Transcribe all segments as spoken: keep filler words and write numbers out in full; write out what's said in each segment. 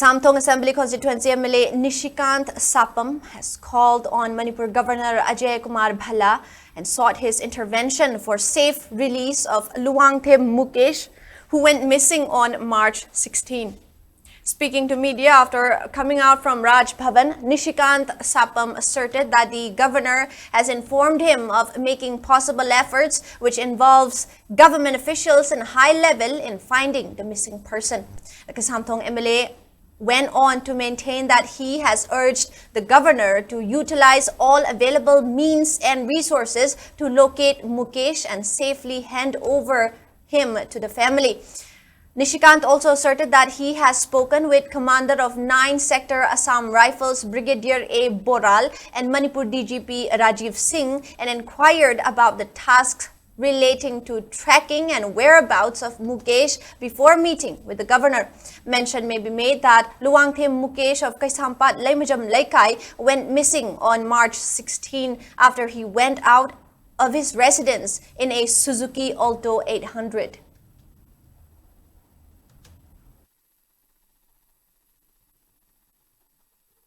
Samthong Assembly Constituency M L A Nishikant Sapam has called on Manipur Governor Ajay Kumar Bhalla and sought his intervention for safe release of Luwangthem Mukesh, who went missing on March sixteen. Speaking to media after coming out from Raj Bhavan, Nishikant Sapam asserted that the governor has informed him of making possible efforts, which involves government officials and high level, in finding the missing person. The Kasamthong M L A went on to maintain that he has urged the governor to utilize all available means and resources to locate Mukesh and safely hand over him to the family. Nishikant also asserted that he has spoken with commander of nine Sector Assam Rifles Brigadier A Boral and Manipur D G P Rajiv Singh and inquired about the tasks relating to tracking and whereabouts of Mukesh before meeting with the governor. Mention may be made that Luwangthem Mukesh of Kaisampat Leimajam Leikai went missing on March sixteen after he went out of his residence in a Suzuki Alto eight hundred.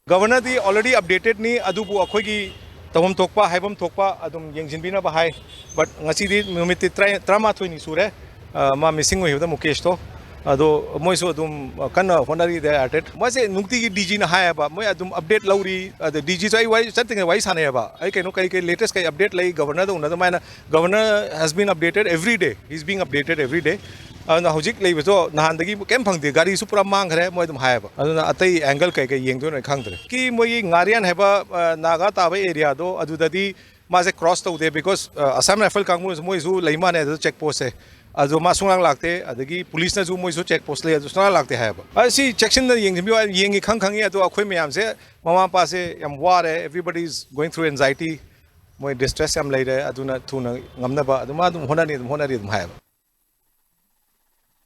Governorꯗꯤ already updatedꯅꯤ, ꯑꯗꯨꯕꯨ ꯑꯩꯈꯣꯏꯒꯤ ꯇꯧꯐꯝ ꯊꯣꯛꯄ, ꯍꯥꯏꯐꯝ ꯊꯣꯛꯄ ꯑꯗꯨꯝ ꯌꯦꯡꯁꯤꯟꯕꯤꯅꯕ ꯍꯥꯏ꯫ But ꯉꯁꯤꯗꯤ ꯅꯨꯃꯤꯠꯇꯤ ꯇꯔꯥ-, ꯇꯔꯥꯃꯥꯊꯣꯏꯅꯤ ꯁꯨꯔꯦ, ꯑ, ꯃꯥ missing ꯑꯣꯏꯈꯤꯕꯗ ꯃꯨꯀꯦꯁꯇꯣ꯫ ꯑꯗꯣ ꯃꯣꯏꯁꯨ ꯑꯗꯨꯝ ꯀꯟꯅ ꯍꯣꯠꯅꯔꯤ, they are at it꯫ ꯃꯣꯏꯁꯦ ꯅꯨꯡꯇꯤꯒꯤ DGꯅ ꯍꯥꯏꯌꯦꯕ, ꯃꯣꯏ ꯑꯗꯨꯝ update ꯂꯧꯔꯤ꯫ ꯑꯗ DGꯁꯨ ꯑꯩ ꯋꯥꯔꯤ ꯆꯠꯇ꯭ꯔꯤꯉꯩ ꯋꯥꯔꯤ ꯁꯥꯟꯅꯩꯌꯦꯕ, ꯑꯩ ꯀꯩꯅꯣ ꯀꯩ ꯀꯩ latest ꯀꯩ update ꯂꯩ, governorꯗ ꯎꯅꯗ꯫ ꯃꯥꯏꯅ, "Governor has been updated every day, he's being updated every day." ꯑꯗꯨꯅ ꯍꯧꯖꯤꯛ ꯂꯩꯕꯗꯣ ꯅꯍꯥꯟꯗꯒꯤ ꯀꯩꯝ ꯐꯪꯗꯦ, ꯒꯥꯔꯤꯁꯨ ꯄꯨꯔꯥ ꯃꯥꯡꯈ꯭ꯔꯦ꯫ ꯃꯣꯏ ꯑꯗꯨꯝ ꯍꯥꯏꯌꯦꯕ꯫ ꯑꯗꯨꯅ ꯑꯇꯩ angle ꯀꯩ ꯀꯩ ꯌꯦꯡꯗꯣꯏꯅꯣ ꯑꯩ ꯈꯪꯗ꯭ꯔꯦ꯫ ꯀꯤ ꯃꯣꯏꯒꯤ ꯉꯥꯔꯤꯌꯥꯟ ꯍꯥꯏꯕ, ꯑ, ꯅꯥꯒꯥ ꯇꯥꯕ areaꯗꯣ, ꯑꯗꯨꯗꯗꯤ ꯃꯥꯁꯦ cross ꯇꯧꯗꯦ, because, ꯑ, Assam Rifle ꯀꯥꯡꯕꯨꯅꯁꯨ ꯃꯣꯏꯁꯨ ꯂꯩ ꯃꯥꯅꯦ ꯑꯗꯨ check postꯁꯦ꯫ ꯑꯗꯨ ꯃꯥ ꯁꯨꯡꯂꯥꯛ ꯂꯥꯛꯇꯦ, ꯑꯗꯒꯤ policeꯅꯁꯨ ꯃꯣꯏꯁꯨ check post ꯂꯩ, ꯑꯗꯨ ꯁꯨꯡꯂꯥꯛ ꯂꯥꯛꯇꯦ ꯍꯥꯏꯌꯦꯕ꯫ ꯑ, ꯁꯤ ꯆꯦꯛꯁꯤꯟꯅ ꯌꯦꯡꯁꯤꯟꯕꯤꯌꯨ, ꯌꯦꯡꯉꯤ ꯈꯪ ꯈꯪꯉꯤ꯫ ꯑꯗꯣ ꯑꯩꯈꯣꯏ ꯃꯌꯥꯝꯁꯦ, ꯃꯃꯥ ꯃꯄꯥꯁꯦ ꯌꯥꯝ ꯋꯥꯔꯦ, everybody is going through anxiety, ꯃꯣꯏ distress ꯌꯥꯝ ꯂꯩꯔꯦ꯫ ꯑꯗꯨꯅ ꯊꯨꯅ ꯉꯝꯅꯕ ꯑꯗꯨꯝ, ꯃꯥ ꯑꯗꯨꯝ ꯍꯣꯠꯅꯅꯤ, ꯑꯗꯨꯝ ꯍꯣꯠꯅꯔꯤ ꯑꯗꯨꯝ ꯍꯥꯏꯌꯦꯕ꯫